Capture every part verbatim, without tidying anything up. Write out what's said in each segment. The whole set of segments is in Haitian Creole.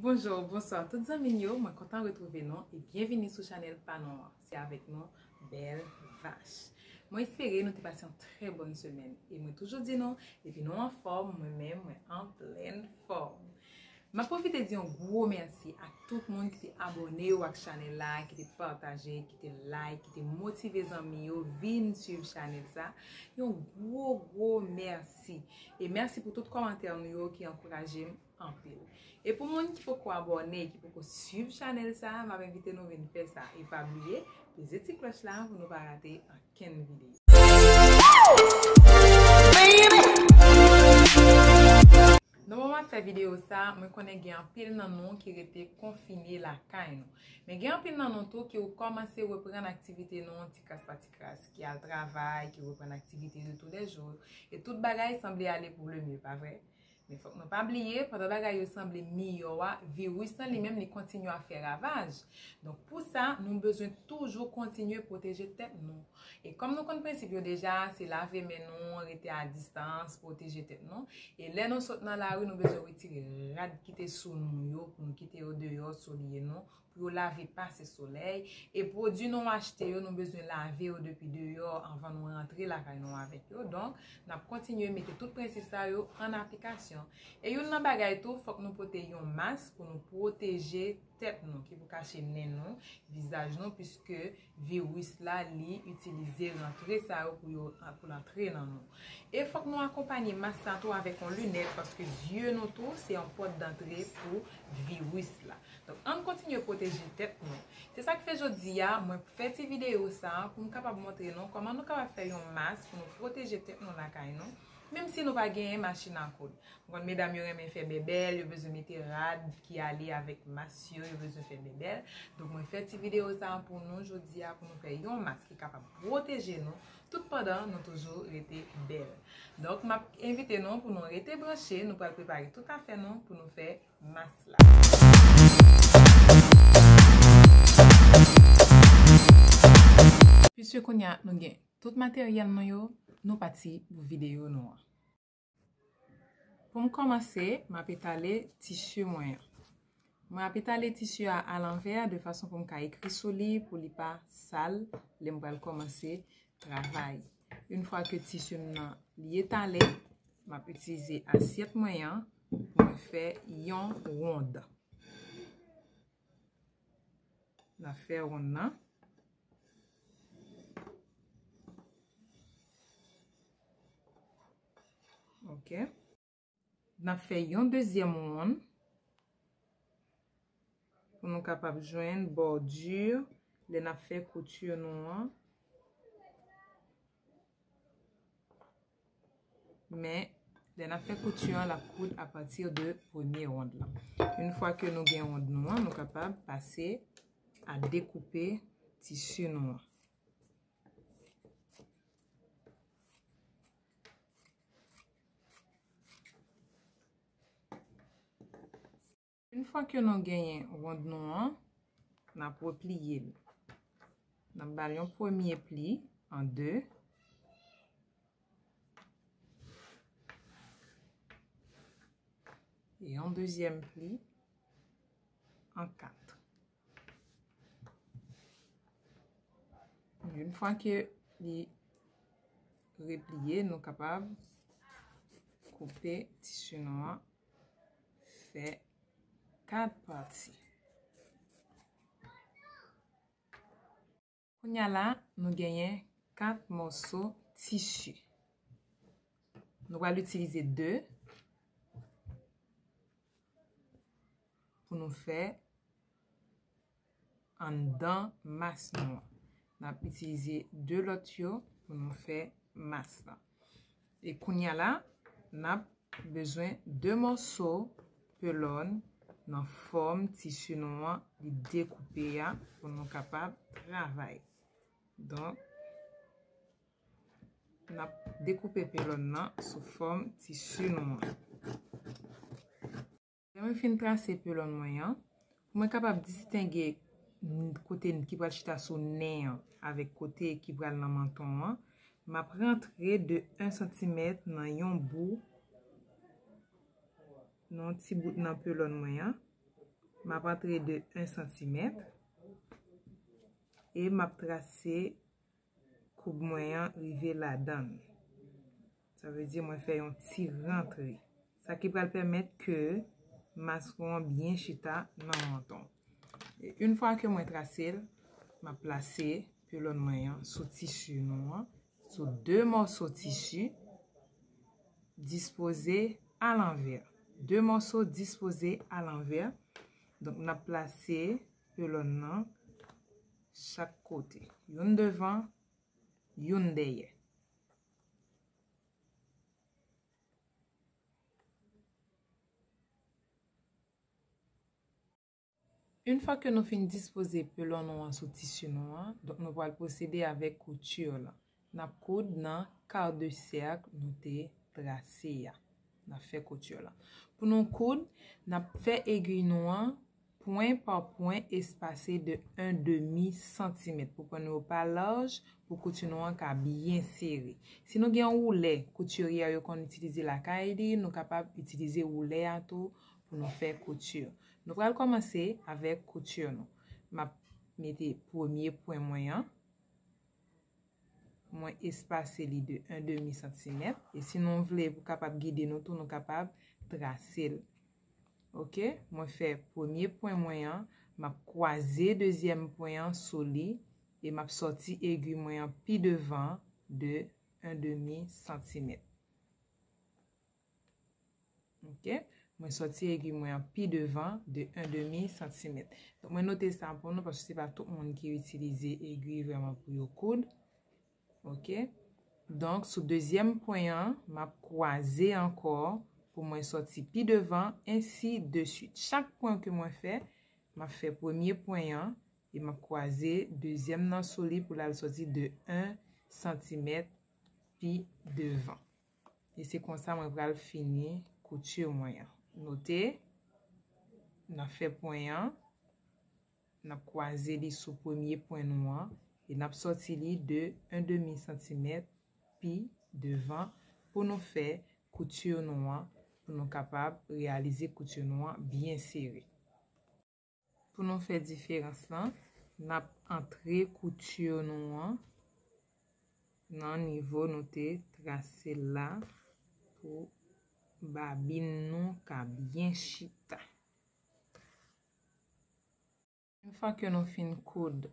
Bonjou, bonswa tout zanmi m yo, mwen kontan retwouve nou e byenvini sou chanèl pa nou an. Se avèk nou, Bèl Vach. Mwen espere nou te pase yon trè bòn semèn e mwen toujou di nou, depi nou anfòm, mwen menm, mwen an plen fòm. M ap pwofite di yon gwo mèsi ak tout moun ki te abòne yo ak chanèl la, ki te pataje, ki te like, ki te motive zanmi yo vin swiv chanèl sa. Yon gwo, gwo mèsi. E mèsi pou tout kòmantè nou yo ki ankouraje m anpil. E pou moun ki poko abòne, ki poko swiv chanèl sa, m ap envite nou vin fè sa. E pa bliye, peze ti klòch la pou nou pa rate ankenn videyo. Nan moman m ap fè videyo sa, mwen konnen gen anpil nan nou ki rete konfine lakay nou. Men gen anpil nan nou tou ki kòmanse reprann aktivite nou ti kras pa ti kras, ki al travay, ki reprann aktivite de tou lè jou, e tout bagay sanble ale pou le mye, pa vre? Men fòk nou pa bliye, pandan bagay yo sanble miyò a, viris lan li menm li kontinye ap fè ravaj. Donk pou sa, nou bezwen toujou kontinye pwoteje tèt nou. E kòm nou konn prensip yo deja, se lave men nou, rete a distans, pwoteje tèt nou. E lè nou sot nan lari, nou bezwen retire rad ki te sou nou yo, pou nou kite yo deyò, solye nou, pou yo lave pase solèy. E pwodui nou achte yo, nou bezwen lave yo depi deyò anvan nou rantre lakay nou avèk yo. Donk, n ap kontinye mete tout prensip sa yo an aplikasyon. E youn nan bagay tou, fòk nou pote yon mas pou nou pwoteje tèt nou, ki pou kache nen nou, vizaj nou, piske viris la, li itilize rantre sa yo pou yo, pou l antre nan nou. E fòk nou akonpanye mas sa tou avèk yon linèt, paske zye nou tou, se yon pòt dantre pou viris la. Donk, ann kontinye pwoteje tèt nou. Se sa k fè jodi a, mwen fè ti videyo sa a pou m kapab montre nou kòman nou kapab fè yon mas pou nou pwoteje tèt nou lakay nou, menm si nou pa genyen machin a koud. Ou konn medam yo renmen fè bèbèl, yo bezwen mete rad ki ale avèk mas yo, yo bezwen fè bèbèl. Donk, mwen fè ti videyo sa a pou nou jodi a, pou nou fè yon mas ki kapab pwoteje nou, tout pandan nou toujou rete bèl. Donk, m ap envite nou pou nou rete branche, nou pral prepare tout afè nou pou nou fè mas la. Piske kounye a nou gen tout materyèl nou yo, nou pati pou videyo nou an. Pou m kòmanse, m ap etale tisi mwen an. Mwen ap etale tisi a alanvè de fason pou m ka ekri sou li, pou li pa sal lè m pral kòmanse travay. Yon fwa ke tisi m nan li etale, m ap itilize asyèt mwen an pou mwen fè yon wonn. N ap fè wonn nan. Ok. N ap fè yon dezyèm wonn pou nou kapab jwenn bòdi lè n ap fè kouti nou an. Men, lè n ap fè kouti an, l ap koud apati de premye wonn lan. Yon fwa ke nou gen wonn nou an, nou kapab pase a dekoupe tisi nou an. Yon fwa ke nou genyen wonn nou an, n ap repliye l. N ap ba l yon premye pli an de. E yon dezyèm pli an kat. Yon fwa ke li repliye, nou kapab koupe tisi nou an fè kat pati. Kounye a la, nou genyen kat mòso tisi. Nou pral itilize de pou nou fè anndan mas nou an. N ap itilize de lòt yo pou nou fè mas la. E kounye a la, n ap bezwen de mòso pelòn nan fòm tisi nou an li dekoupe a pou nou kapab travay. Donk, n ap dekoupe pelòn nan sou fòm tisi nou an. Lè mwen fin trase pelòn mwen an, pou mwen kapab distenge kote ki pral chita sou nen an avèk kote ki pral nan manton an, m ap rantre de en santimèt nan yon bou, nan yon ti bout nan pelòn mwen an. M ap antre de en santimèt e m ap trase koub mwen an rive ladan l. Sa vle di mwen fè yon ti rantre. Sa ki pral pèmèt ke mask ou an byen chita nan manton. E yon fwa ke mwen trase l, m ap plase pelòn mwen an sou tisi nou an, sou de mòso tisi dispoze alanvè. De mòso dispoze alanvè. Donk, n ap plase pelòn nan chak kote. Youn devan, youn dèyè. Yon fwa ke nou fin dispoze pelòn nou an sou tisi nou an, donk nou pral pwosede avèk kouti lan. N ap koud nan ka de sèk nou te trase a. N ap fè kouti lan. Pou nou koud, n ap fè egi nou an pwen pa pwen espase de en demi santimèt. Pou pwen nou yo pa laj, pou kouti nou an ka byen sere. Si nou gen woulè, koutirye yo konn itilize lakay li, nou kapab itilize woulè a tou pou nou fè kouti. Nou pral kòmanse avèk kouti nou. M ap mete premye pwen mwen an. Mwen espase li de en demi santimèt. E si nou vle pou kapab gide nou tou, nou kapab trase l. Ok, mwen fè premye pwen mwen an, m ap kwaze dezyèm pwen an sou li, e m ap sòti egi mwen an pi devan de en demi santimèt. Ok, mwen sòti egi mwen an pi devan de en demi santimèt. Donk, mwen note sa pou nou, paske se pa tout moun ki itilize egi vrèman pou yo koud. Ok, donk, sou dezyèm pwen an, m ap kwaze ankò pou mwen sòti pi devan, ensi de swit. Chak pwen ke mwen fè, m ap fè premye pwen an, e m ap kwaze dezyèm nan sou li pou l al sòti de en santimèt pi devan. E se konsa mwen pral fini kouti mwen an. Note, n ap fè pwen an, n ap kwaze li sou premye pwen nou an, e n ap sòti li de en demi santimèt pi devan pou nou fè kouti nou an, pou nou kapab reyalize kouti nou an byen sere. Pou nou fè diferans lan, n ap antre kouti nou an nan nivo nou te trase la pou babin nou ka byen chita. Yon fwa ke nou fin koud,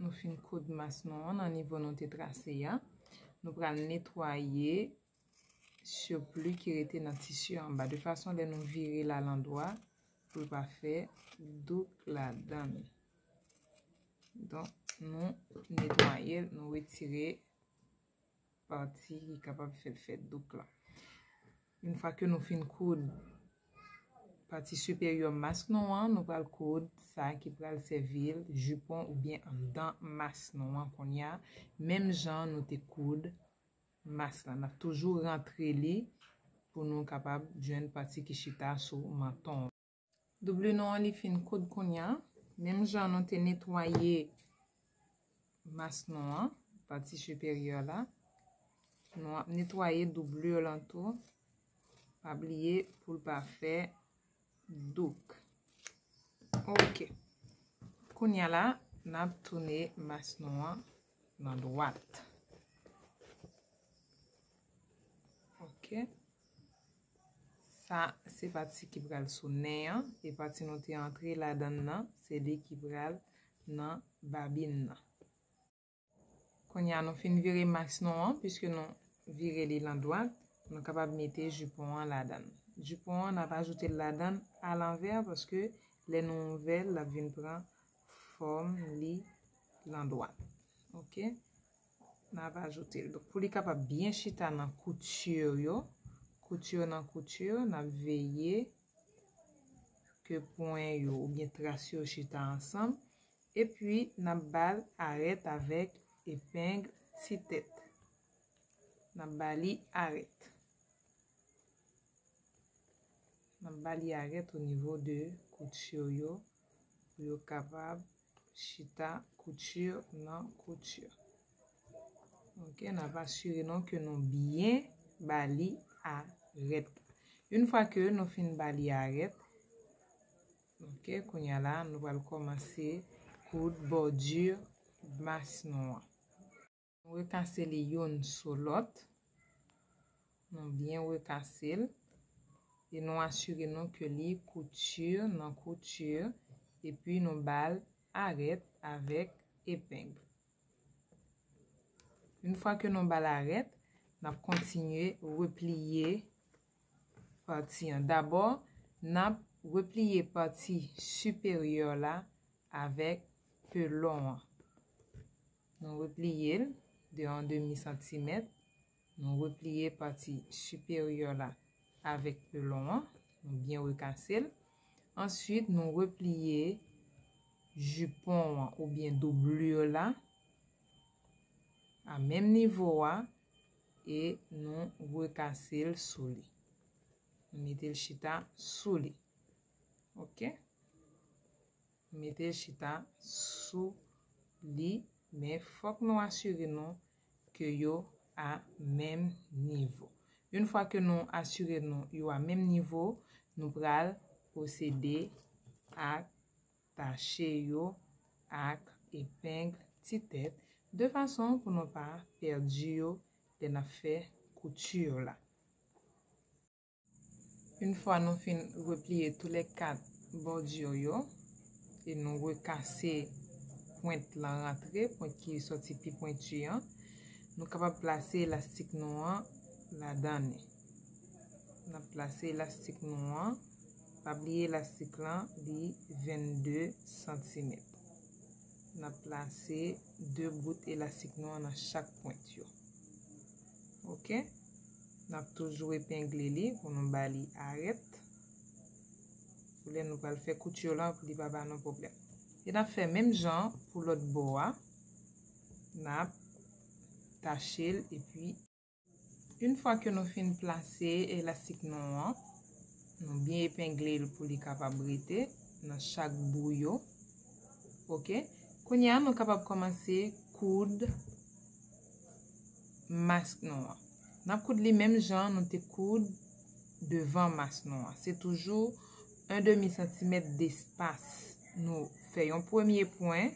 nou fin koud mas nou an nan nivo nou te trase a, nou pral netwaye sipli ki rete nan tisi anba, de fason lè nou vire l alandwa pou l pa fè douk ladan l. Donk, nou netwaye l, nou retire pati ki kapab fè l fè douk la. Yon fwa ke nou fin koud pati siperyè mas nou an, nou pral koud sa ki pral sèvi l jipon oubyen anndan mas nou an kounye a, menm jan nou te koud mas la. N ap toujou rantre li pou nou kapab jwenn pati ki chita sou manton. Doubli nou an li fin koud kounye a. Menm jan nou te netwaye mas nou an, pati siperyè la, nou ap netwaye doubli lan tou. Pa bliye pou l pa fè douk. Ok. Kounye a la, n ap tounen mas nou an nan dwat. Ok. Sa, se pati ki pral sou nen an, e pati nou te antre ladan l nan, se li ki pral nan babin nan. Kounye a, nou fin vire mas nou an, piske nou vire li landwat, nou kapab mete jipon an ladan l. Jipon an, n ap ajoute l ladan l alanvè, paske lè nou ouvè l, l ap vin pran fòm li landwat. Ok? N ap ajoute l. Donk, pou li kapab byen chita nan kouti yo, kouti nan kouti, n ap veye ke pwen yo oubyen tras yo chita ansanm. Epi, n ap ba l arèt avèk epeng ti tèt. N ap ba li arèt. N ap ba li arèt o nivo de kouti yo, pou yo kapab chita kouti nan kouti. Ok, n ap asire nou ke nou byen ba li arèt. Yon fwa ke nou fin ba li arèt, ok, kounye a la, nou pral kòmanse koud bòdi mas nou an. Nou rekase li youn sou lòt. Nou byen rekase l. E nou asire nou ke li kouti nan kouti. Epi nou ba l arèt avèk epeng. Yon fwa ke nou ba l arèt, n ap kontinye repliye pati an. Dabò, n ap repliye pati siperyè la avèk pelon an. Nou repliye l de yon demi santimèt. Nou repliye pati siperyè la avèk pelon an. Nou byen rekase l. Answit, nou repliye jipon an oubyen doublir la a menm nivo a e nou rekase l sou li. Nou mete l chita sou li. Ok? Mete l chita sou li, men fòk nou asire nou ke yo a menm nivo. Yon fwa ke nou asire nou yo a menm nivo, nou pral pwosede ak tache yo ak epeng ti tèt, de fason pou nou pa pèdi yo lè n ap fè kouti la. Yon fwa nou fin repliye toulèkat bòdi yo, e nou rekase pwent lan rantre, pwent ki sòti pi pwenti an, nou kapab plase elastik nou an ladan li. N ap plase elastik nou an. Pa bliye elastik lan, li vennde santimèt. N ap plase de bout elastik nou an nan chak pwent yo. Ok? N ap toujou epengle li pou nou ba li arèt. Pou lè nou pral fè kouti lan, pou li pa ba nou pwoblèm. E n ap fè menm jan pou lòt bò a. N ap tache l epi yon fwa ke nou fin plase elastik nou an, nou byen epengle l pou li kapab rete nan chak bou yo. Ok? Kounye a, nou kapab kòmanse koud mas nou an. N ap koud li menm jan nou te koud devan mas nou an. Se toujou yon demi santimèt despas. Nou fè yon premye pwen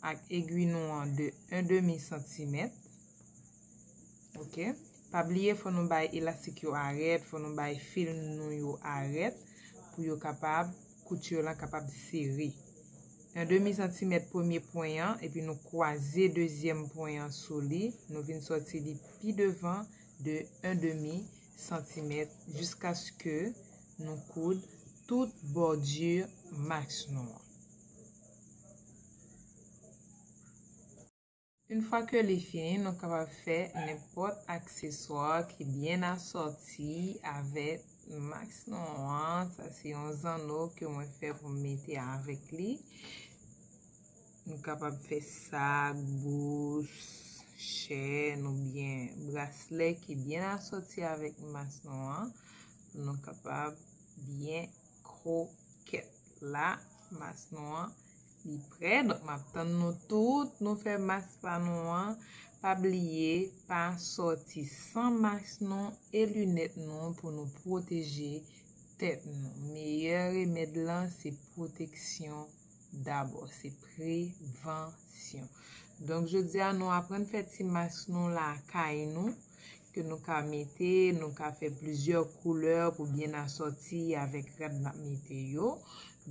ak egwi nou an de yon demi santimèt. Ok? Pa bliye, fò nou bay elastik yo arèt, fò nou bay fil nou yo arèt pou yo kapab, kouti lan kapab sere. Yon demi santimèt premye pwen an, epi nou kwaze dezyèm pwen an sou li, nou vin sòti li pi devan de yon demi santimèt jiskaske nou koud tout bòdi mas nou an. Yon fwa ke li fini, nou kapab fè nenpòt akseswa ki byen asòti avèk mas nou an. Sa se yon zanno ke mwen fè pou m mete avèk li. Nou kapab fè sak, bouch, chèn oubyen braslè ki byen asòti avèk mas nou an. Nou kapab byen kokèt. La, mas nou an, li prè. Donk, m ap tann nou tout, nou fè mas pa nou an. Pa bliye, pa sòti san mas nou e linèt nou pou nou pwoteje tèt nou. Meyè remèd lan, se pwoteksyon dabò, se prevansyon. Donk, jodi a, nou aprann fè ti mas nou lakay nou, ke nou ka mete, nou ka fè plizyè koulè pou byen asòti avèk rad n ap mete yo.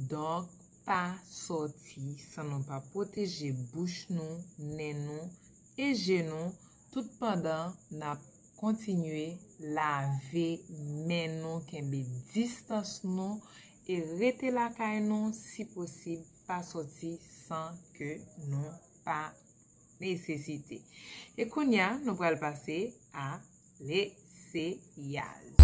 Donk, pa sòti san nou pa pwoteje bouch nou, nen nou e je nou, tout pandan n ap kontinye lave men nou, kenbe distans nou e rete lakay nou, si posib, pa sòti san ke nou pa nesesite. E kounye a, nou pral pase a leseyaj.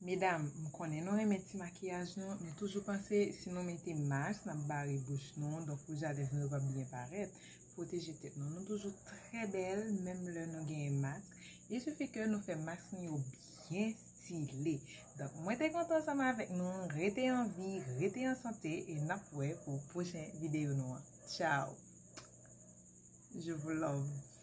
Medam, m konnen nou renmen ti makiyaj nou, nou toujou panse si nou mete mas, n ap bare bouch nou, donk wouj a lèv nou yo p ap byen parèt. Pwoteje tèt nou. Nou toujou trè bèl, menm lè nou genyen mas. Il suffit ke nou fè mas nou yo byen style. Donk, mwen te kontan ansanm avèk nou. Rete an vi, rete an sante, e n ap wè pou pwochen videyo nou an. Ciao. Je vous love.